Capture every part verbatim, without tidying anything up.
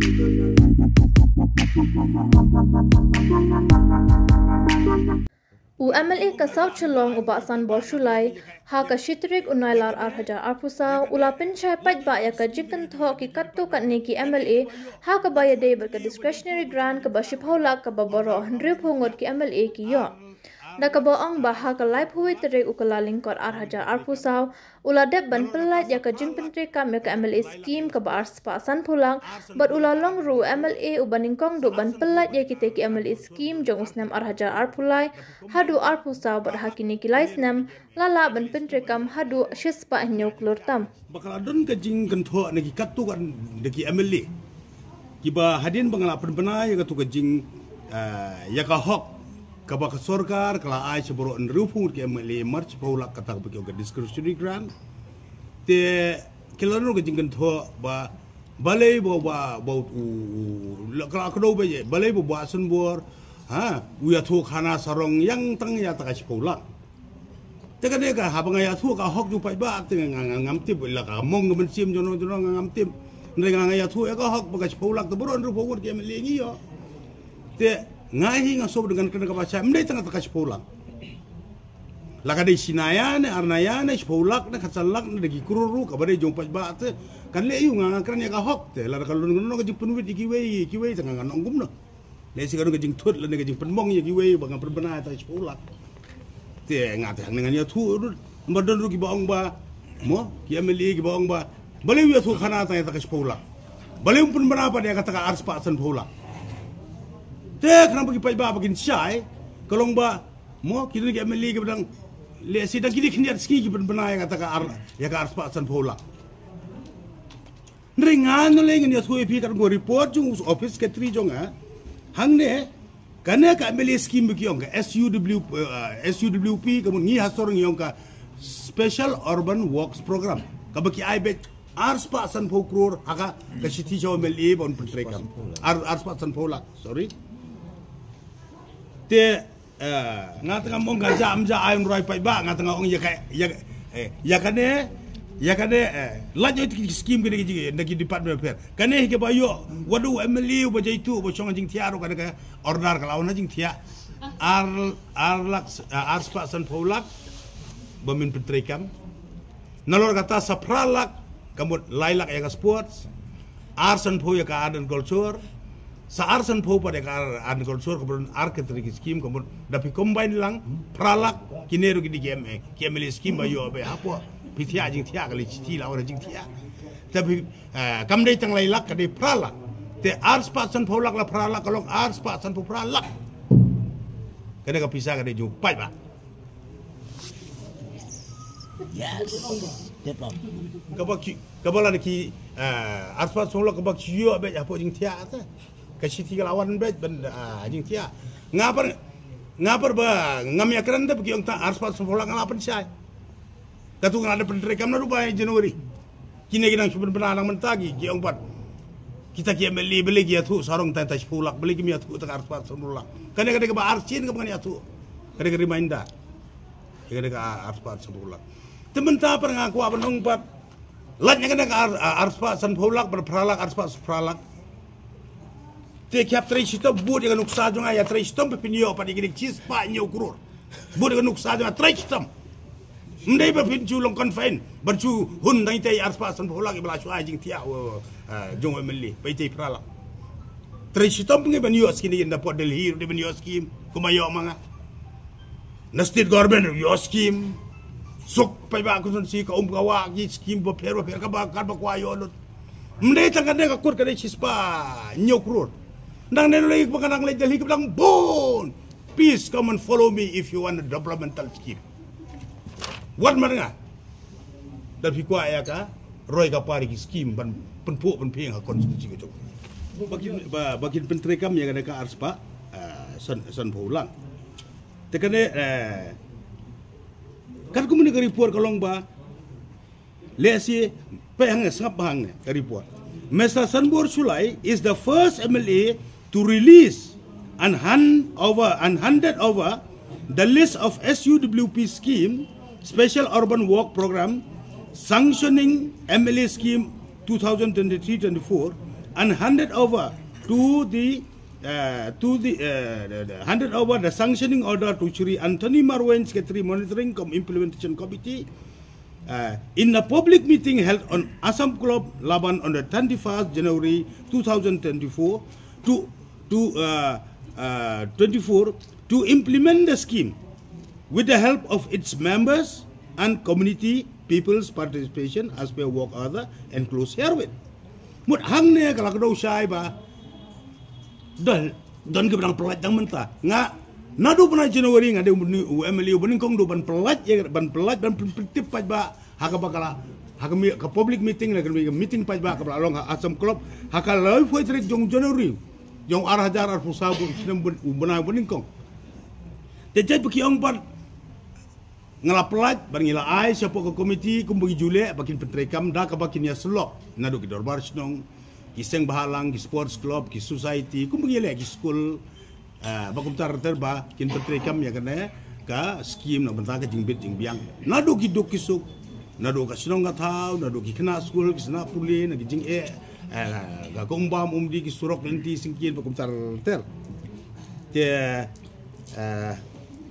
U M L A ka South Shillong u Bah Sanbor Shullai, ha ka shi tarik u Nailar ar hajar arphew saw, u la pynshai paidbah ïa ka jingkynthoh ki katto katne ki M L A, ha kaba ïadei bad ka discretionary grant kaba shiphew lak kaba baroh hynriewphew ngut ki M L A ki ïoh. Da kaba ong ba ha ka laiphew wei tarik u Kyllalyngkot ar hajar arphew saw, u la dep ban pyllait ïa ka jingpyntreikam ïa ka M L A scheme kaba arspah sanphew lak, bad u la long ruh u M L A uba nyngkong duh ban pyllait ïa kita ki M L A scheme jong u snem ar hajar arphew lai haduh arphew saw, bad ha kine ki lai snem la lah ban pyntreikam haduh shispah hynñiew klur tam. Ba ka la don ka jingkynthoh na ki katto katne ki M L A kiba hadien ba nga la pynbna ïa katu ka jing, eh, ïa ka hok kaba ka sorkar ka la ai sha baroh hynriewphew ngut ki M L A, mar shiphew lak kata kaba ki ong ka discretionary grant. Te ki la don ka jingkynthoh ba balei ba, ba, ba u, u, la, ka la kdew ba ïa, balei ba Bah Sanbor, ha, u ïathuh khana sarong ïa tang ïa ta ka shiphew lak. Te kane ka haba nga ïathuh ka hok jong paidbah te nga, nga, nga ngam tip, la ka mong ka mynsiem jong no jong no nga ngam tip. Hynrei nga, nga ïathuh ïa ka hok ba ka shiphew lak te baroh hynriewphew ngut ki M L A ngi ïoh. Te nga hi nga sop da ka kyrdan kaba shai, ym dei tang kata ka shiphew lak. La ka dei shi naya ne ar naya ne shiphew lak ne khatsan lak ne da ki klur ruh, kaba dei jong paidbah te kan leh aïu? Nga, nga kren ïa ka hok te lada ka long no ka jingpynwit ïa kiwei kiwei te nga, nga ong kumno. Lehse ka don ka jingthut lane ka jingpynmong ïa kiwei ba nga pynbna ïa ta ka shiphew lak. Te nga te hangne ngan ïathuh ruh. Ba don ruh kiba ong ba, mo, ki M L A kiba ong ba balei u ïathuh khana tang ïa ta ka shiphew lak, balei um pynbna pat ïa kata ka arspah sanphew lak. Te khnang ba ki paidbah ba kin shai, ka long ba, mo, ki don ki M L A kiba dang, lehse dang kine khyndiat sngi ki pynbna ïa kata ka ar, ïa ka arspah sanphew lak. Hynrei nga ngan leh, ngan ïathuh ïa phi katkum ka report jong u office secretary jong nga. Hangne, kane ka M L A scheme ba ki ong ka S U W, eh, S U W P, ka mut ngi ha sor ngi ong ka Special Urban Works Program. Kaba ki ai beit arspah sanphew klur ha ka, ka shithi jong u M L A ba un pyntreikam. Ar, arspah sanphew lak, sorry. Te Eh, nga tang ngam ong ka jam ja ai roi paidbah, nga tang ong ïa ka, ïa, eh, ïa kane, ïa kane, eh, lait ïa ki scheme kine ki, na ki Department of Health. Kane hi kaba ïoh, wat u M L A uba jaitu, uba shong ha jingthiah ruh kane ka order ka la wan ha jingthiah. Ar, ar lak, eh, arspah sanphew lak ba men pyntreikam. Nalor kata sa phra lak, ka mut lai lak ïa ka sports, ar sanphew ïa ka art and culture, sa ar sanphew pat ïa ka art and culture, ka mut ar category ki scheme, ka mut da phi combine lang, phra lak, kine ruh ki dei ki M A, ki M L A scheme ba ïoh ba hapoh phi thiah jingthiah, ka lei shithi la wan ha jingthiah. Te phi, eh, kam dei tang lai lak, ka dei phra lak. Te arspah sanphew lak la phra lak, ka long arspah sanphew phra lak. Kane ka pisa ka dei jong u paidbah. Yes. Tip top. Kaba ki, kaba la ki, eh, arspah sanphew lak kaba ki ïoh beit hapoh jingthiah te. Ka shithi ka la wan beit ban, ah, jingthiah. Nga pat, nga pat ba ngam ïakren te ba ki ong tang arspah sanphew lak nga la pynshai. Katu nga la da pyntreikam naduh ba January. Kine ki nang shu pynbna nang mynta ki, ki ong pat. Kita ki M L A balei ki ïathuh sarong tang ta shiphew lak, balei kim ïathuh ta ka arspah sanphew lak. Kane ka dei kaba arsien kaba ngan ïathuh. Ka dei ka reminder. Kane ka arspah sanphew lak. Te mynta pat nga kwah ban ong pat. Lait na kane ka ar, ar, arspah sanphew lak, bad phra lak, arspah phra lak. Te ki hap trei shitom, bud ïa ka nuksa jong nga, ïa trei shitom ba phin ïoh pat ïa kine ki shispah hynñiew klur. Bud ïa ka nuksa jong nga, trei shitom. Ym dei ba phin shu long confine, ban shu hun tang itei arspah sanphew lak, ba la shu ai jingthiah, eh, jong u M L A, ba itei phra lak. Trei shitom ngi ban ïoh scheme, ynda poi Delhi ruh dei ban ïoh scheme, kumba ïoh ma nga. Na state government ruh ïoh scheme. Suk paidbah constituency ka um ka wah ki scheme bapher bapher kaba, kaba kwah ïoh lut. Ym dei tang kane ka kut ka dei shispah hynñiew klur. Nang ne lei ba ka nang leit Delhi kaba dang bun. Please come and follow me if you want a developmental scheme. Wat mar nga. Da phi kwah ïa ka roi ka par ïa ki scheme ban pynphuh pynphieng ha constituency ka jong. Ba kin, ba, ba kin pyntreikam ïa kane ka arspah, eh, san, sanphew lak. Te kane, eh, katkum kane ka report ka long ba Lehse, peit hangne, sngap hangne ka report. Mister Sanbor Shullai is the first M L A to release and hand over, and handed over the list of S U W P scheme, Special Urban Work Program, sanctioning M L A scheme two thousand twenty-three twenty-four, and handed over to the uh, to the, uh, the, the handed over the sanctioning order to Shri Anthony Marwein, Secretary Monitoring cum Implementation Committee, uh, in a public meeting held on Assam Club Laban on the twenty-first January two thousand twenty-four to to uh, uh, twenty-four to implement the scheme with the help of its members and community people's participation as per work order enclosed herewith. Mut hangne ka la ka dau shai ba don don ka bang pelat dang mynta nga nadu bnai January nga de u M L A u banyngkong du ban pelat ya ban pelat ban tip pat ba ha ka ba ka la ha ka mi ka public meeting la ka mi meeting pat ba ka ba long ha Assam Club ha ka la poi tarik jong January jong ar hajar arphew saw bu snem u bnai u banyngkong. Te jait ba ki ong pat nga la pelat ban ngi la ai sha pok ka komiti kum ba ngi ju leh ba kin pyntreikam da ka ba kin ïa slok nadu ki dorbar shnong ki seng bahalang ki sports club ki society kum ba ngi leh ki school. Ba kumta ter ba kin pyntreikam ïa kane ka skim na bynta ka jingbit jingbiang nadu ki duk ki suk nadu ka shnong ka thaw nadu ki khynnah skul ki shnong pule na ki jingeh ka kumbam umdi ki surok lynti singkien ba kumta ter. Te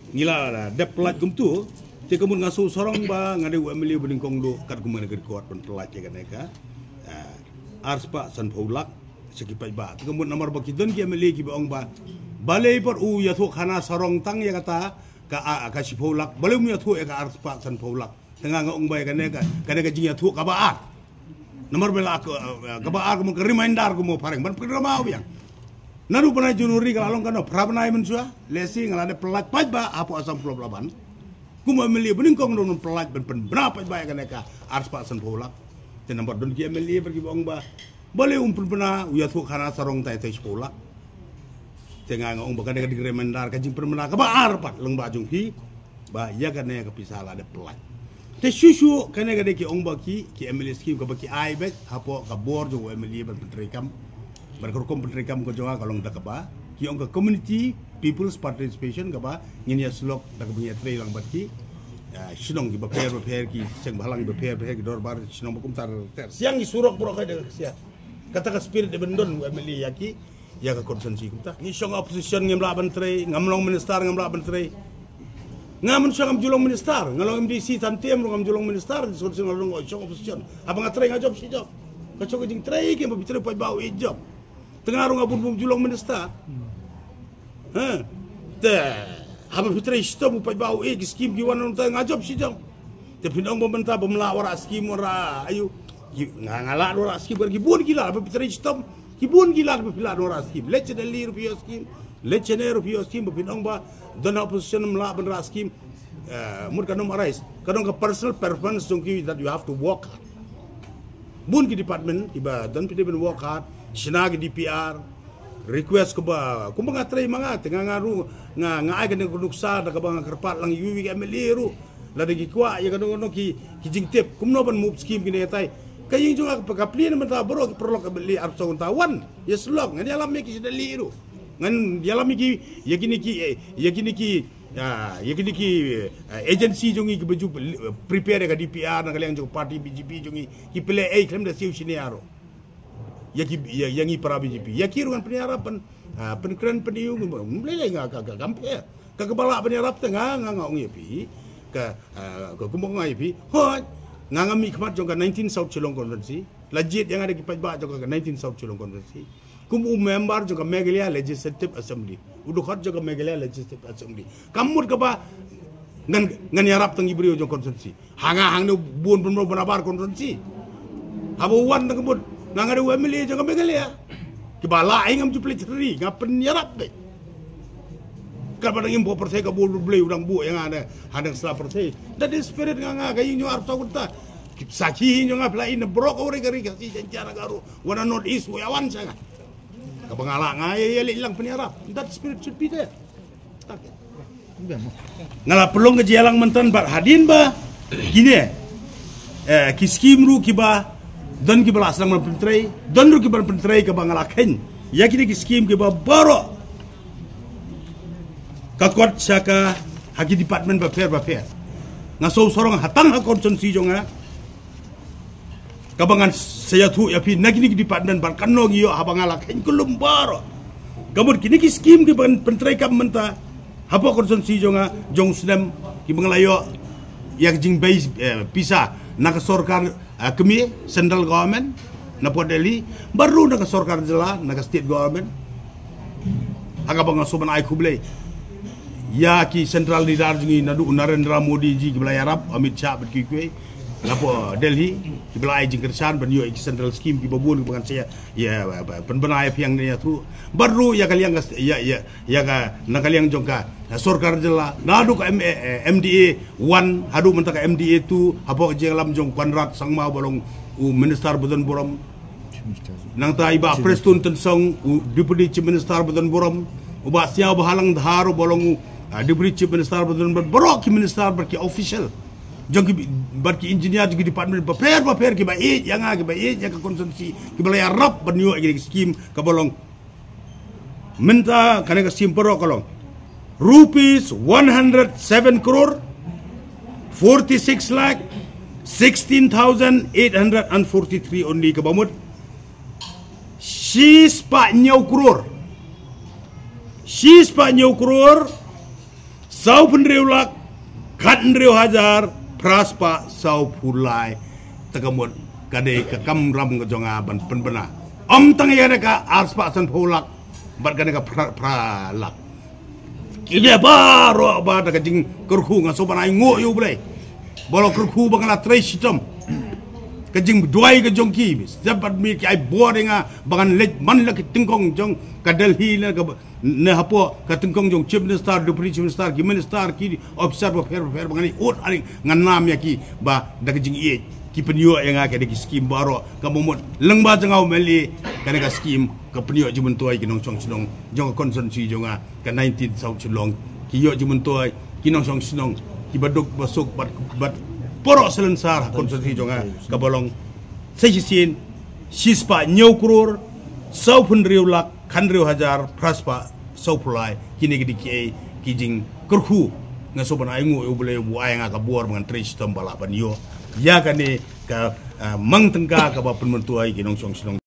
ngi la dep pelat kumtu te ka mut nga shu sarong ba nga dei u M L A ba nyngkong du kat kum nga na ka record ban pelat ïa kane ka ar spah sanphew lak. Sha ki paidbah te ka mut namar ba ki don ki M L A ki ba ong ba balei pat u ïathuh khana sarong tang ïa kata ka a ka shiphew lak balei um ïathuh ïa ka ar spah sanphew lak. Te nga nga ong ba ïa kane ka kane ka jingïathuh ka ba ar namar ba la ka ba ar ka mut ka reminder ka mut phareng ban pyrkhat ma u biang. Naru bnai January ka la long kano phra bnai mynshuwa lesi nga la dep pelat paidbah hapoh Assam Club Laban. Kum M L A ba nyngkong don pelat ban pynbna paidbah ïa kane ka ar spah sanphew lak. Te namar don ki M L A ba ki ba ong ba balei um pynbna u ïathuh khana sarong tai tai shiphew lak. Te nga nga ong ba kane ka dei ka reminder ka jingpynbna ka ba ar pat lyngba jong ki ba ïa kane ka pisa la dep pelat. Te shu shu kane ka dei ki ong ba ki ki M L A skim ka ba ki ai beit hapoh ka bor jong u M L A ban pyntreikam ban ka rukom pyntreikam ka jong ka long da ka ba ki ong ka community people's participation ka ba ngin ïa slok da ka ba ngin ïa trei lang bad ki shnong ki ba pher ba pher ki seng bahalang ki ba pher ba pher ki dorbar shnong ba kumta ter siang ki surok bro ka da ka siang. Kata ka spirit da ban don u M L A ïa ki ïa ka constituency kumta ngi shong opposition ngim lah ban trei ngam long minister ngam lah ban trei. Nga mynshuwa ngam ju long minister nga long M D C than tem ruh ngam ju long minister di solution nga long shong opposition haba nga trei nga job shi job. Ka shong ka jingtrei ki ba bi trei paidbah u i job. Te nga ruh nga bun bun ju long minister. Ha te haba bi trei shi job u paidbah u i ki skim ki wan nang te nga job shi job. Te phin ong ba mynta ba mla wara skim wara ayu. Nga nga la wara skim wara ki bun ki la ba bi trei shi job ki bun ki la ba bi la wara skim lechene li rupiah skim. Lechene rupiah skim ba phin ong ba don opposition mla ban ra skim. Mut ka nom arise ka dong ka personal preference jong ki that you have to work hard. Bun ki department ki ba don phi dei ban work hard shna ki D P R. Request ka ba kumba nga trei ma nga te nga nga ru nga nga ai ka ding ka nuksa da ka ba nga kyrpad lang yu wi ka M L A ru. Lada ki kwah ïa ka dong dong ki ki jingtip kumno ban move skim ki ne tai. Ka ïing jong nga ka plie na mynta baroh ki paralok ka beli arphew saw ngan ta wan ïa slok ngan ïalam ïa ki sdali ru. Ngan ïalam ïa ki ïa kini ki ïa kini ki ïa kini ki agency jong ngi ki baju prepare ïa ka D P R na ka liang jong party B J P jong ngi ki plie ei khlem da siew shini aro. Ïa ki ïa ngi para B J P ïa ki ru ngan pynïarap pyn pynkren pynïu ngi mlei lei nga ka ka kam phe. Ka ka ba lah ban ïarap te nga nga nga ong ïa phi ka ka kumba nga ïa phi. Hooid nga nga mih khmat jong ka nineteen South Shillong Conference. La jied ïa nga da ki paidbah jong ka nineteen South Shillong Conference. Kum u member jong ka Meghalaya Legislative Assembly u dkhot jong ka Meghalaya Legislative Assembly. Ka mut ka ba ngan ngan ïarap tang i briew jong constituency. Ha nga hangne bun bun bun abar constituency. Haba wan tang ka mut nga nga da u M L A jong ka Meghalaya. Ki ba la ai ngam ju pynleit ri nga pynïarap de. Ka ba dang im bo pyrthei ka bul blei u dang bu ïa nga ne ha dang sla pyrthei. That is spirit nga nga ka ïing jong arphew saw kunta. Ki sa ki ïing jong nga pla in brok ore ka ri ka si jan jara garu wana not is u ïa wan sa nga. Ka ba nga la nga ïa ïa leit lang pynïarap. That spirit should be there. Nga la pynlong ka jingïalang mynta bad hadien ba kine ki skim ruh kiba don kiba la sdang ban pyntrei don ruh kiba pyntrei kaba nga la kheiñ ïa kine ki skim kiba baroh ka kot sha ka ha ki department bapher bapher. Nga sngewsarong ha tang ha constituency jong nga Kaba ngan sa ïathuh ïa phi na kine ki department bad kano ngi ïoh haba nga la kheiñ kyllum baroh. Ka mut kine ki skim kiba ngan pyntreikam mynta hapoh constituency jong nga jong u snem kiba nga la ïoh ïa ka jingbei, eh, pisa na ka sorkar, eh, kmie, central government, na pdeng Delhi, bad ruh na ka sorkar jylla, na ka state government. Ha kaba nga sngewbha ban ai khublei ïa ki central leader jong ngi naduh u Narendra Modi ji kiba la ïarap, Amit Shah bad kiwei kiwei, na pdeng Delhi, kiba la ai jingkyrshan ban ïoh ïa ki central scheme kiba bun kiba ngan sa ïa, ïa, ïa, pynbna ïa phi hangne ïathuh. Bad ruh ïa ka liang ka, ïa, ïa, ïa ka, na ka liang jong ka, eh, sorkar jylla, naduh ka M-, eh, eh, M D A one haduh mynta ka M D A two, hapoh ka jingïalam jong u Conrad Sangma uba long u minister ba don burom. Nangta i Bah Prestone Tynsong, u Deputy Chief Minister ba don burom, u Bah Sniawbhalang Dhar uba long u, ah, Deputy Chief Minister ba don burom, baroh ki minister bad ki official jong ki, bad ki engineer jong ki department bapher bapher kiba ïeit ïa nga, kiba ïeit ïa ka constituency, kiba la ïarap ban ïoh ïa ki scheme kaba long. Mynta kane ka scheme baroh ka long rupees one hundred seven crore forty-six lakh sixteen thousand eight hundred and forty-three only, kaba mut shispah hynñiew crore, shispah hynñiew crore, sawphew hynriew lak, khathynriew hajar, phraspah sawphew lai. Te ka mut ka dei ka kamram ka jong nga ban pynbna. Ym tang ïa kane ka arspah sanphew lak bad kane ka phra, phra lak. Ïa baroh ba da ka jingkyrkhu nga sngewbha ban ai nguh ïa U Blei ba la kyrkhu ba nga la trei shitom. Ka jingduwai ka jong ki, step bad mi ki ai bor ïa nga ba ngan leit man la ki tyngkong jong ka Delhi ne ka ne hapoh ka tyngkong jong Chief Minister, Deputy Chief Minister, ki minister, ki officer bapher bapher ba ngan ïoh, ngan nam ïa ki ba da ka jingïeit ki pynïoh ïa nga ka dei ki scheme baroh. Kaba mut lyngba jong nga u M L A, kane ka scheme ka pynïoh jingmyntoi ki nongshong shnong jong ka constituency jong nga ka nineteen South Shillong, ki ïoh jingmyntoi ki nongshong shnong kiba duk ba suk bad, bad baroh salonsar ha constituency jong nga kaba long sa shisien shispah hynñiew crore sawphew hynriew lak khathynriew hajar phraspah sawphew lai. Kine ki dei kiei ki jingkyrkhu. Nga sngewbha ban ai nguh ïa U Blei uba ai nga ka bor ba ngan trei shitom ba lah ban ïoh ïa kane ka, ah, mang tyngka kaba pynmyntoi ki nongshong shnong.